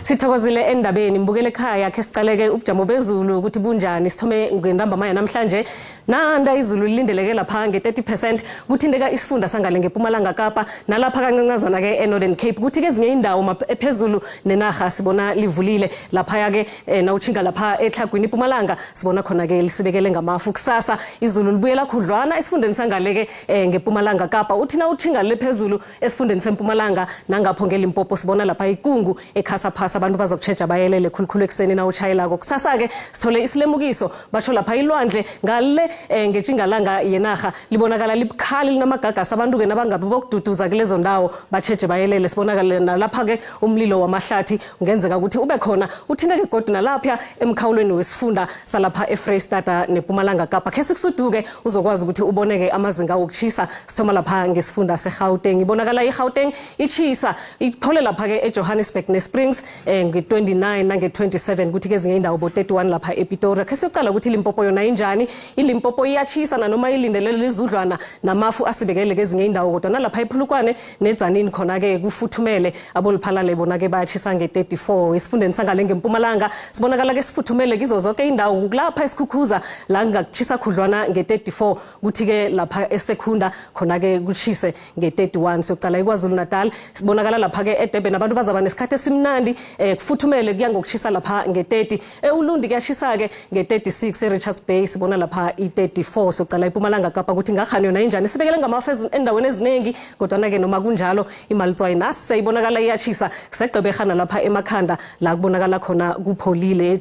Sithokozile endabeni mbukele ekhaya khe sicaleke ubujamo bezulu ukuthi bunjani. Sithome ngentambama namhlanje, nanda izulu lilindeleke lapha nge-30% kuthinteka isifunda sangale ngePumalanga Kapa nalapha kancancazana ke eNorthern Cape. Kuthi ke ezinye indawo ephezulu nenarha sibona livulile lapha ke nawutshinga lapha eTlhagwini iPumalanga sibona khona ke lisibekele ngamafu. Kusasa izulu libuyela khudlwana esifundeni sangale ke ngePumalanga Kapa. Uthi nawutshinga le phezulu esifundeni seMpumalanga nangapho ngeLimpopo sibona lapha ikungu ekhasa phasa, abantu bazokutjheja bayelele khulukhulu ekuseni nawutshayelako. Kusasa-ke sithole isilemukiso batsho lapha ilwandle ngale ngetjingalanga yenarha libonakala libukhali linamagagasi. Abantu-ke nabangabe bokududuza kulezo ndawo batjheje bayelele. Sibonakale nalapha-ke umlilo wamahlathi kungenzeka ukuthi ube khona, uthinteke godu nalapha emkhawulweni wesifunda salapha eFreyistata nePumalanga Kapa. Khe sikusuduke uzokwazi ukuthi uboneke amazinga wokutshisa. Sithoma lapha ngesifunda seGauteng, ibonakala iGauteng itshisa iphole lapha-ke eJohannesburg neSprings nge-29 nange-27, kuthi ke ezinye indawo bo-31 lapha ePitori. Khe siyoqala ukuthi iLimpopo yona injani. ILimpopo iyatshisa nanoma ilindele lizudlwana namafu asibekele kezinye indawo, kodwa nalapha ePhulukwane neDzanini khona-ke kufuthumele, aboliphalale bona-ke bayatshisa nge-34. Esifundeni sangale ngeMpumalanga sibonakala ke sifuthumele kizo zonke indawo, kulapha eSikhukhuza la ngakutshisa khudlwana nge-34, kuthi-ke lapha eSekhunda khona-ke kutshise nge-31. Siyoqala iKwaZulu Natal, sibonakala lapha-ke eDurban abantu bazaba nesikhathi esimnandi, kufuthumele kuya ngokutshisa lapha nge-30. EUlundi kuyashisa-ke nge-36, eRichards Bay sibona lapha i-34. Siyoqala iPumalanga Kapa ukuthi ngakhani yona injani, sibekele ngamafu endaweni eziningi, kodwana-ke noma kunjalo imalitswayi nasi seyibonakala iyatshisa. Kusegqeberhana lapha emakhanda la kubonakala khona kupholile.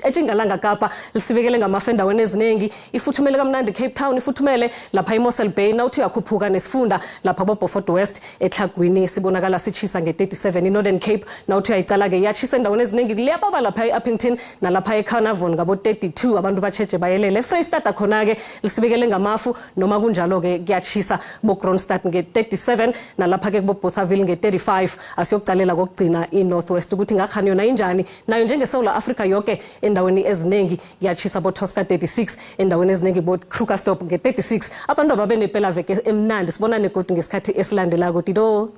Etjingalanga Kapa lisibekele ngamafu endaweni eziningi, ifuthumele kamnandi Cape Town, ifuthumele lapha iMossel Bay. Nawuthi uyakhuphuka nesifunda lapha boBeaufort West eTlhagwini sibonakala sitshisa nge-37. I-Northern Cape nawuthi uyayicala-ke iyatshisa endaweni eziningi, liyababa lapha e-Upington nalapha eCarnarvon ngabo-32, abantu batjheje bayelele. eFreyistata khona-ke lisibekele ngamafu noma kunjalo-ke kuyatshisa bo-Kroonstad nge-37 nalapha-ke kubo-Bothaville nge-35. Asiyokucalela kokugcina i-North West ukuthi ngakhani yona injani, nayo njengeSouth Africa yoke endaweni eziningi iyatshisa, bo-Tosca 36 endaweni eziningi, bo-Krugersdorp nge-36. Abantu ababe nepelaveke emnandi, sibonane godu ngesikhathi esilandelako. Dido.